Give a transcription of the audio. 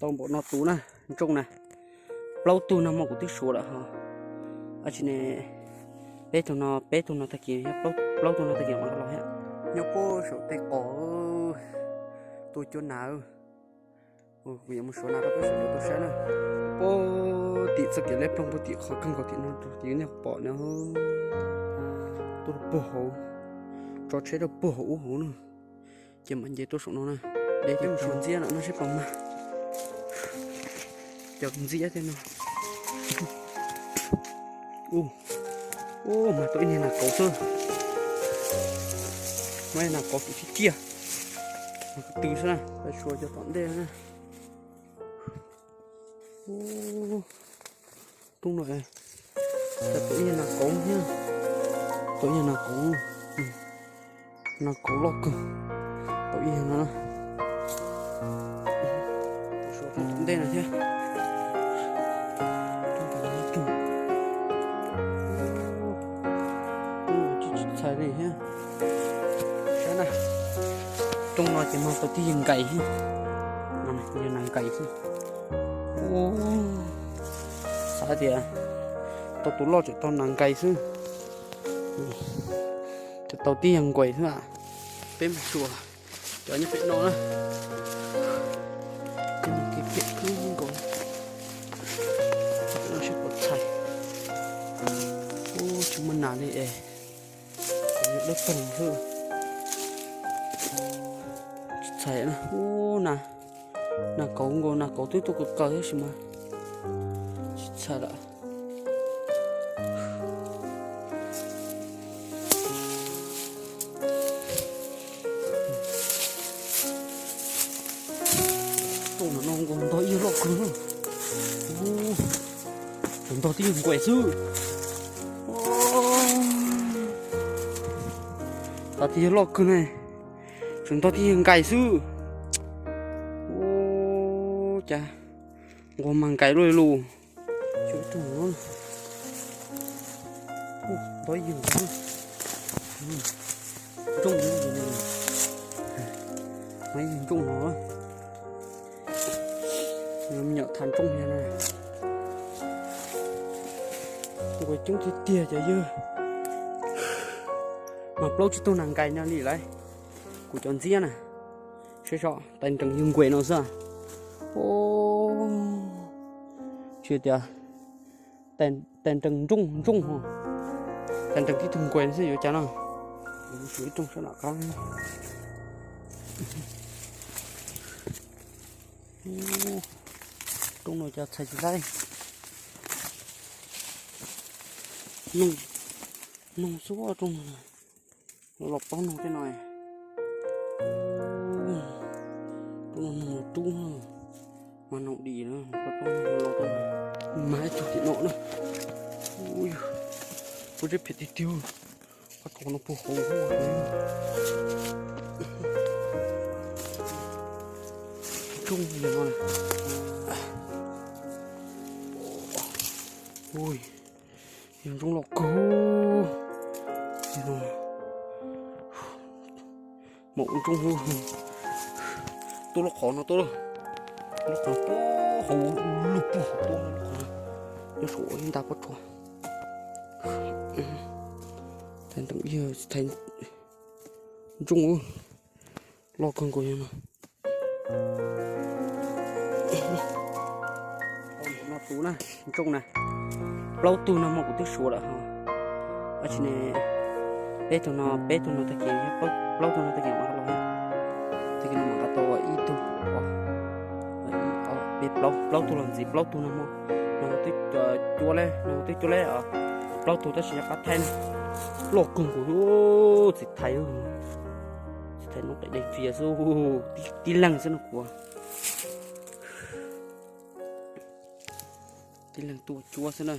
Tau npaum no tus na, ntsooj na, plaub tug nag hmo kuv twb suav lawm ho. Ab tsi ne, peb tug no, peb tug no tag kis, plaub tug no tag kis mam los thiab. Nyob puag saum tej qos, tuaj cuab nas. Kuv yuav mus suav nas rau peb sawv daws tau saib na. Puag tim txoj kev liab ploog puag tim qhov kawg nkaus tim no, tim nej pom no. Tuaj rau puag hauv, tso tsheb rau puag hauv ub hauv na. Ces mam nce tuaj saum no na. Deb thiab mus suav ntxiab lawm no seb puas mag. Cov ntxiab thiab no. Ub, ub, mag tau ib niag nas kauv xwb. Muaj ib nas kauv tsis ciaj ciaj. Mas tw xwb na, peb suav cov tom ntej na. Ub, rooj no, tau ib yam nas kauv thiab. Tau ib yam nas kauv, nas kauv loj kawg. Tau ib yam no na. Suav tom ntej no thiab. Tsis txhais li thiab. Saib na, rooj no ces mag tau tib yawg nkais xwb. Yawg nas nkais xwb. Xav tias tau tus loj tseem tau nas nkais xwb. Tseem tau tib yawg nkais xwb. Peb mus suav cov nyob pem no na. Kev phem kub nkaus. Pem no seb puas txhais. Ub, tsis muaj nas li es. Dawb paug xwb. Tsis txhais na. Ub, nas kauv nkaus, nas kauv twb tuaj kawg kawg tab sis mas tsis txhais lawm. Tuaj no no nkaus ntog ib yawg loj kawg na. Tseem ntog tib yawg nkuaim xwb. Xav tias yawg loj kawg ne, tseem ntog tib yawg nkais xwb. Ub, cas nquag mas nkais luaj li lus. Ntog ib yawg, ntsooj, ntsooj no. Me nyuam thav ntsooj no na. Nquaim coob tiag tiag cov yawg. Mas plaub tsib tug nas nkais no li lawm. Kuv cov ntxiab na, saib so, tais nrees yawg nkuaim no xwb. Tsis tias tais nrees ntsooj ntsooj ho, tais nrees tib tug nkuaim no xwb yuav cas no. Ib rooj sab nram qab. Rooj no cas txhais tsis laib. Noog xwb rooj no. Los paub noog tej no. Rooj no noog rub, mas noog dim na, mas ib tug tim no na. Ua zeb phem tiag tiag. Qab kaus no puag hauv. Rooj no, yawg ntsooj loj kawg. Maum ntsooj, tuaj lub qhov no tuaj, lub qhov no tuaj hauv lug puag hauv tuaj, nyob saum ua ib nta pob tsuas. Thaiv ntsooj, loj kawg nkaus yog no. Tus na, ntsooj na, plaub tug nag hmo kuv twb suav lawm ho. Ab tsi ne, peb tug no, peb tug no tag kis, plaub tug no tag kis mam los, tag kis no mam nqa tau ib tug, peb plaub, plaub tug los ntxiv, plaub tug nag hmo, nag hmo twb cuab lawm, nag hmo twb cuab lawm, plaub tug tab sis yog qab thaij na, loj kawg nkaus, txiv thais, txiv thais noob qes dej txias xwb, tib leeg xwb no kuv, tib leeg tuaj cuab xwb na.